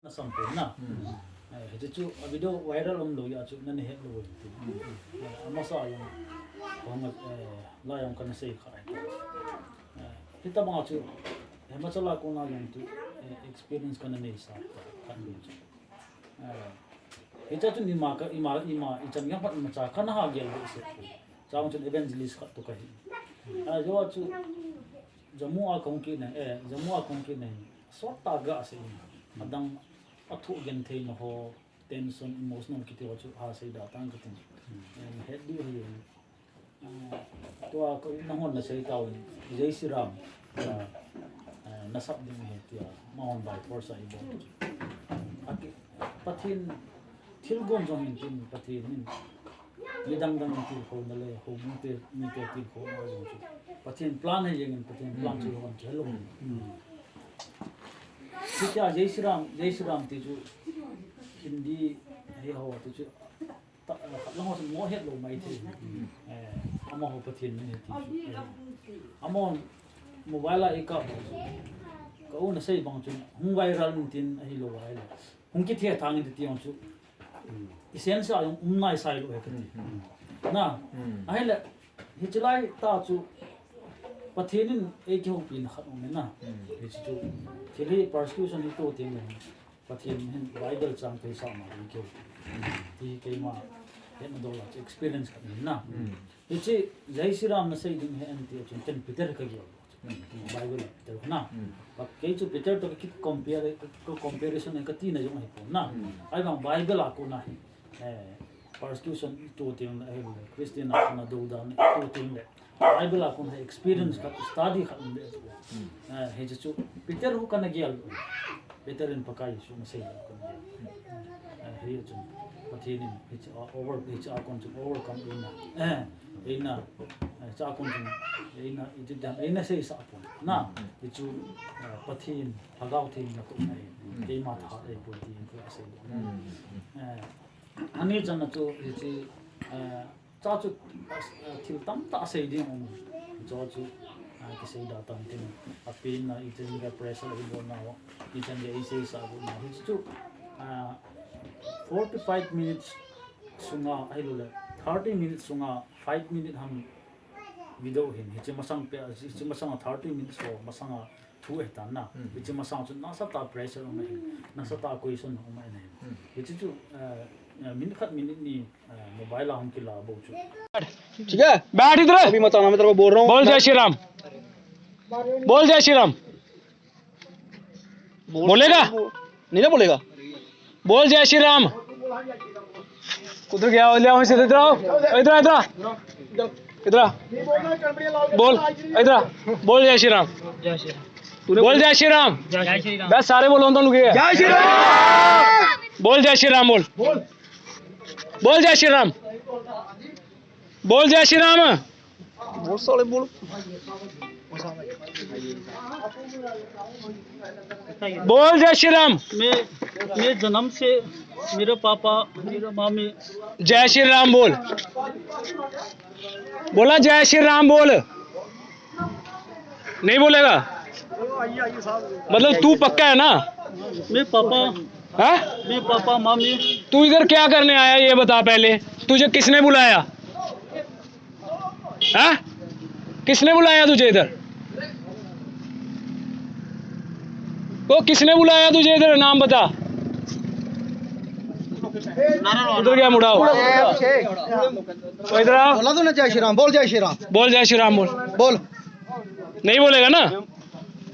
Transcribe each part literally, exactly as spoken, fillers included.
Na sam pon na. Hmm. Eh, hiche chu a video viral um lou jeh a chu nana het lou u ahi. Hmm. Eh, amasa jong, kong, eh, la jong kana sei kha ahi. Eh, hitabang a chu, eh, Himachal a kona jong chu, eh, experience kana neisa kha ahi chu. Eh, hiche chu ima ka, ima, ima, ichan jong phat imacha kana ha gel behseh. Chang chun evangelist khat toh kahi. Eh, jo chu, Jammu a kahung kit na, eh, Jammu a kahung kit na hi, sot tah a ga asei in. Adang a thu genthei na ho, tension, emotional kiti ho chu ha sei da tang katin. Hmm. Eh, het diu ahi. Eh, tua ka, nahon nasei tauvin, Jai Shri Ram. Eh, eh, nasap ding ahi tia, amahon by force a ibol. Ati, Pathen, thilgon jong hin tin, Pathen hin. Midang dang tilkhouna le, houbung te, mite tilkhouna jong chu Pathen plan ahi jengin, Pathen plan chu hon chu hello. Hmm. Hitia Jai Shri Ram, Jai Shri Ram ti chu Hindi hi ho ti chu ta, khat lang ho chu mo het lou mai thei. Eh, amaho Pathen min ahi ti chu. Eh, amahon mobile a eikap ho chu. Ka u nasei bang chun hung viral in tin ahilou ahile. Hung kithe thang in ti jong chu. Hmm. Essence a jong um nai sai lou ahi kati. Hmm. Na, hmm. Ahile, hiche lai tah chu Pathen in eikihoupi na khat um e na. Hmm. Hiche chu, thil hi persecution hi toh teng le, Pathen hin Bible chang thei sa ma eikihou. Hmm. Ti keima hetna dol a chu experience khat ahi na. Hmm. Hiche Jai Shri Ram nasei ding ahi anti a chun ken Peter kagel. Hmm. Bible Peter na. Hmm. But kei chu Peter toh ki compare, ki comparison kati na jong ahipon na. Hmm. Ahivang Bible a kona hi, eh, persecution i toh teng le, eh, Christian a kona dou dan i toh teng le, Bible a kona hi experience khat, study khat um le. Hmm. Eh, hiche chu Peter hu kana gel. Peter in Pakai Jesu nasei lou kana gel. Eh, hiche chu Pathen in hiche a over, hiche a kon chu overcome eina. Eh, eina, eh, cha kon chun, eina, iti dan, eina seisa pon. Na, mm, hichu, eh, Pathen, Lhagao Theng natohna ahi, mm, keima tha ahipoi ti in asei. Mm. Eh, ani chan a chu, hiche, eh, cha chu, eh, thil tamtah sei ding um. Chu chu, eh, kisei da tan tin, apen na, ichan gei pressure ibolna ho, ichan gei eiseisa bolna ho. Hichu, eh, forty-five minutes sunga, ahilou le, thirty minutes sunga, five minute ham video hin, hiche masang pe, hiche masang a thirty minutes ho, masang a thu ahitan na. Hmm. Hiche masang chu nasatah a pressure um ahin, nasatah a question um ahin. Hmm. Hiche chu, eh, eh, minute khat minute ni, eh, mobile a hung kila bou chu. ठीक है? बैठ इधर। अभी मत आना, मैं तेरे को बोल रहा हूँ। बोल जय श्री राम। बोल जय श्री राम। बोल, बोलेगा? नहीं ना बोलेगा। बोल जय श्री राम। उधर गया, ले आओ इसे, इधर आओ, इधर आ, इधर आ। इधर आ। बोल, इधर आ। बोल जय श्री राम। जय श्री राम। बोल जय श्री राम। जय श्री राम। बस सारे बोलो, दोनों के। जय श्री राम। बोल जय श्री राम, बोल। बोल। बोल जय श्री राम। बोल जय श्री राम। बोल साले, बोल। बोल जय श्री राम। मैं, मैं जन्म से मेरे पापा, मेरे मामी। जय श्री राम बोल। बोला, जय श्री राम बोल। नहीं बोलेगा? मतलब, तू पक्का है ना? मैं पापा, हाँ? मैं पापा, मामी। तू इधर क्या करने आया, ये बता पहले। तुझे किसने बुलाया? हाँ? किसने बुलाया तुझे इधर? वो किसने बुलाया तुझे इधर, नाम बता। उधर क्या मुड़ा हो? वो इधर आ। बोला तूने जय श्री राम, बोल जय श्री राम। बोल जय श्री राम, बोल। बोल। नहीं बोलेगा ना?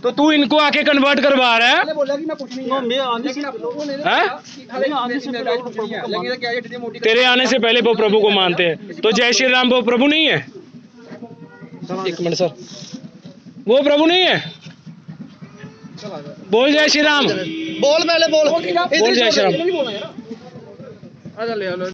तो तू इनको आके convert करवा रहा है? मैंने बोला कि मैं कुछ नहीं। मैं आने से, हैं? मैं आने से पहले वो प्रभु को मानते हैं। तेरे आने से पहले वो प्रभु को मानते हैं। तो जय श्री राम वो प्रभु नहीं है? एक मिनट सर, वो प्रभु नहीं है? बोल जय श्री राम। बोल, पहले बोल। बोल जय श्री राम।